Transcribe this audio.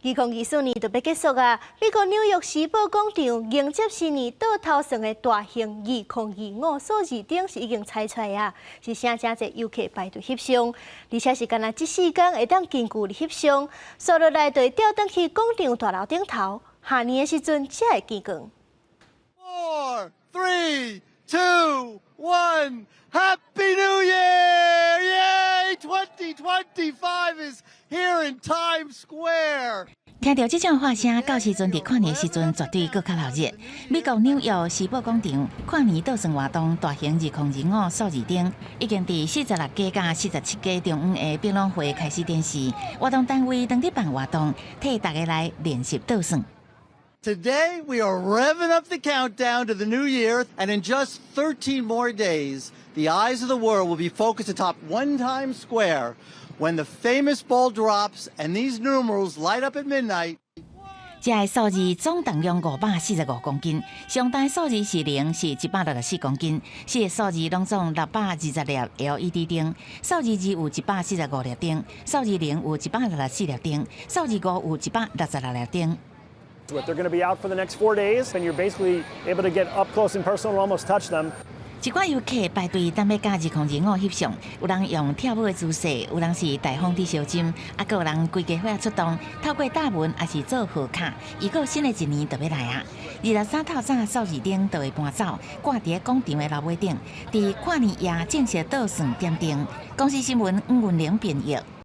2024年就欲結束啊！美國紐約時報廣場迎接新年倒頭算的大型2025數字燈是已經彩出來啊！是啥誠濟遊客排隊翕相，而且是干焦這四工會當近距離翕相，紲落來就會吊轉去廣場大樓頂頭。下年的時陣才會見光。 Four, three, two, one, Happy New Year! Yay! 2025 is here in Times Square. 聽著這種喊聲，到時陣佇跨年時陣絕對閣較熱鬧。美國紐約時報廣場跨年倒算活動大型2025數字燈已經佇46街佮47街中央的百老匯開始展示。活動單位當佇辦活動，替大家來練習倒算。 Today we are revving up the countdown to the new year, and in just 13 more days, the eyes of the world will be focused atop One Times Square when the famous ball drops and these numerals light up at midnight. 這个數字總重量545公斤，上大數字是零，是164公斤。四个數字攏總620粒 LED 燈，數字二有145粒燈，數字零有164粒燈，數字五有166粒燈。 They're going to be out for the next 4 days, and you're basically able to get up close and personal and almost touch them. 一寡遊客排隊等欲佮2025翕相，有人用跳舞的姿勢，有人是大方佇相斟，啊，閣有人規家伙出動，透過搭門抑是做賀卡，預告新的一年就欲來啊！23透早數字燈就會搬走，掛佇廣場的樓尾頂，佇跨年夜正式倒算點燈。公視新聞吳文玲編譯。